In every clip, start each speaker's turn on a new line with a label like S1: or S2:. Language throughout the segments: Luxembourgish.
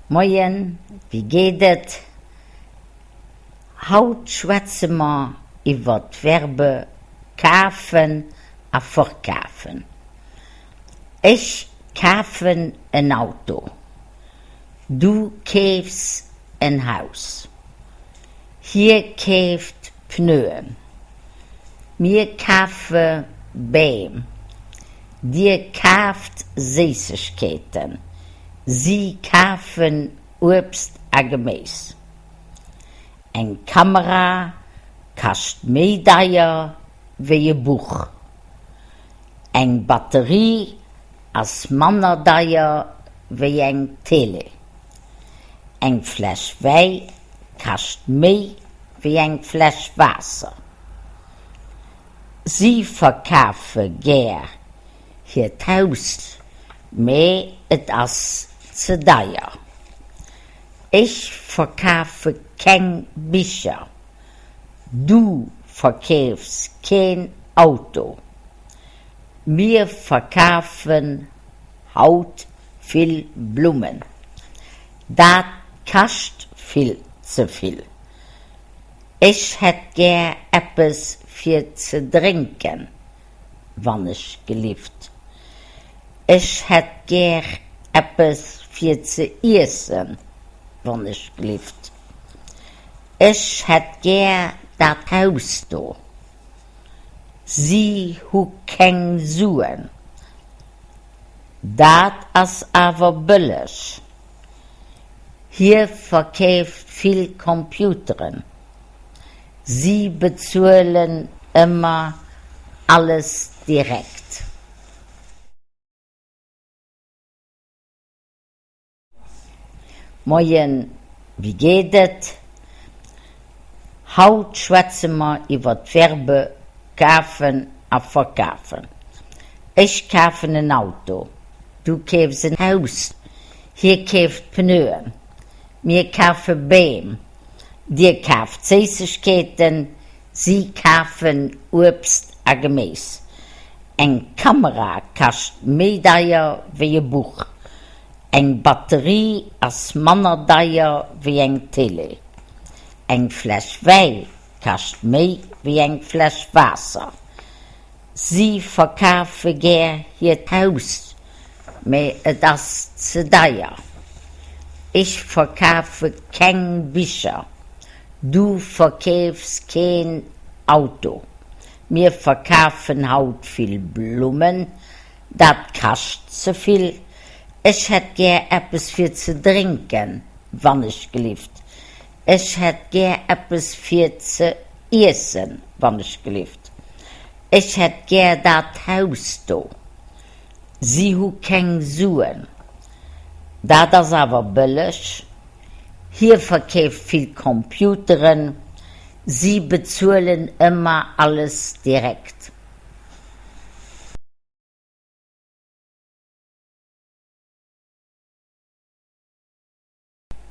S1: Moien, wéi geet et? Haut schwätze mer iwwer d'Verbe kafen a verkafen. Ech kafen en Auto. Du keefs en Haus. Hie keeft Pneuen. Mir kafe Beem. Dir kaaft Séissegkeeten. Si kafen Uebst a Geméis. Eng Kamera kascht méi deier wéi e Buch. Eng Batterie ass manner deier wéi eng Tele. Eng Fläsch Wäi kascht méi wéi eng Fläsch Waasser. Si verkafe gär hiert Haus, mee et ass ze deier. Ech verkafe keng Bicher. Du verkeefs keen Auto. Mir verkafen haut vill Blummen. Dat kascht vill ze vill. Ech hätt gär eppes fir ze drénken, wann ech gelift. Ech hätt gär eppes fir ze iessen, wann ech gelift. Ech hätt gär dat Haus do. Si hu keng Suen. Dat ass awer bëlleg. Hie verkeeft vill Computeren. Si bezuelen ëmmer alles direkt. Moien, wéi geet et? Haut schwätze mer iwwer d'Verbe kafen a verkafen. Ech kafen en Auto. Du keefs en Haus. Hie keeft Pneuen. Mir kafe Beem. Dir kaaft Séissegkeeten. Si kafen Uebst a Geméis. Eng Kamera kascht méi deier wéi e Buch. Eng Batterie ass manner deier wéi eng Tele. Eng Fläsch Wäi kascht méi wéi eng Fläsch Waasser. Si verkafe gär hiert Haus, mä et ass ze deier. Ech verkafe keng Bicher. Du verkeefs keen Auto. Mir verkafen haut vill Blummen. Dat kascht ze vill. Ech hätt gär eppes fir ze drénken, wann ech gelift. Ech hätt gär eppes fir ze iessen, wann ech gelift. Ech hätt gär dat Haus do. Si hu keng Suen. Dat ass awer bëlleg. Hie verkeeft vill Computeren. Si bezuelen ëmmer alles direkt.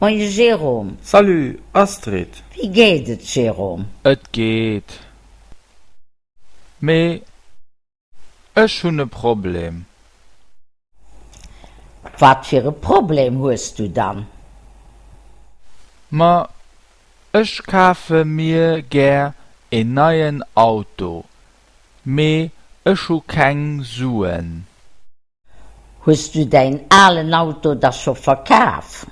S1: Moie Jérôme.
S2: Salut Astrid.
S1: Wéi geet et Jérôme?
S2: Et geet. Mee ech hunn e Problem.
S1: Wat fir e Problem hues du dann?
S2: Ma ech kafe mir gär en neien Auto, mee ech hu keng Suen.
S1: Hues du däin alen Auto da scho verkaf?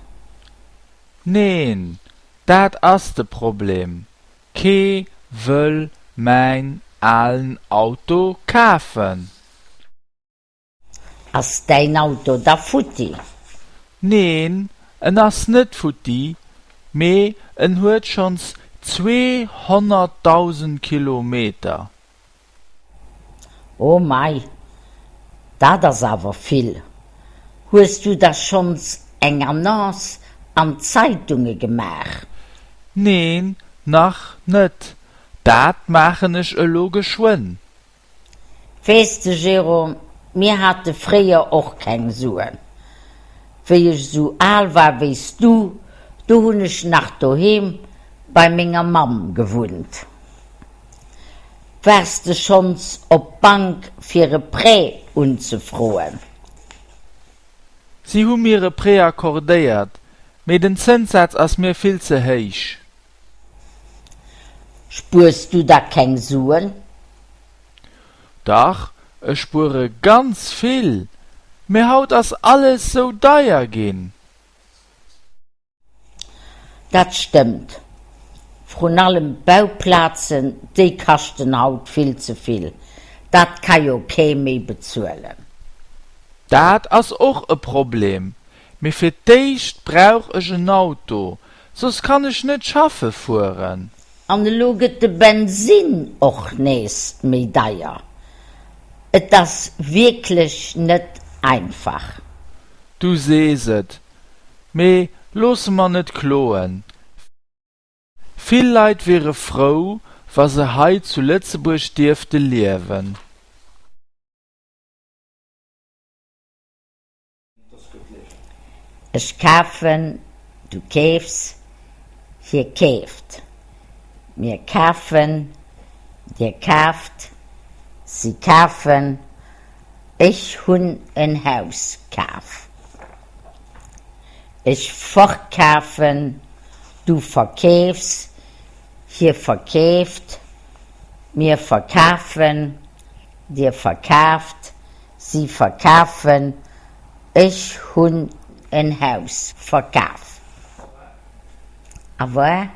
S2: Neen, dat ass de Problem, kee wëll mäin alen Auto kafen.
S1: Ass däin Auto da futti?
S2: Neen, en ass net futti, mee en huet schonns 200.000 Kilometer.
S1: Oh mei, dat ass awer vill. Hues du da schonns eng Annonce an d'Zeitunge gemaach?
S2: Neen, nach net. Dat maachen ech elo geschwënn.
S1: Weess de Jérôme, mir hate fréier och keng Suen. Wéi ech esou al war wéi s du, do hunn ech nach doheem bei menger Mamm gewunnt. Waars de schonns op d'Bank fir e Prêt unzefroen?
S2: Si hu mir e Prêt accordéiert, Mee den Zënssaz ass mir vill ze héich.
S1: Spuers du da keng Suen?
S2: Dach, ech spuere ganz vill, mee haut ass alles sou deier ginn.
S1: Dat stëmmt. Vrun allem d'Bauplazen, déi kaschten haut vill ze vill. Dat ka jo kee méi bezuelen.
S2: Dat ass och e Problem. Mee fir d'éischt brauch ech en Auto, soss kann ech net schaffe fueren.
S1: An elo gëtt de Bensinn och nees méi deier. Et ass wierklech net einfach.
S2: Du sees et. Mee loosse mer net kloen. Vill Leit wiere frou, wa se hei zu Lëtzebuerg dierfte liewen.
S1: Ech kafen, du keefs, hie keeft, mir kafen, dir kaaft, si kafen, ech hunn en Haus kaf. Ech verkafen, du verkeefs, hie verkeeft, mir verkafen, dir verkaaft, Si verkafen, Ech hunn en Haus verkaf. Au revoir,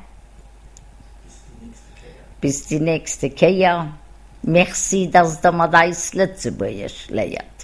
S1: bis déi nächste Kéier. Merci, dass Der mat eis Lëtzebuergesch léiert.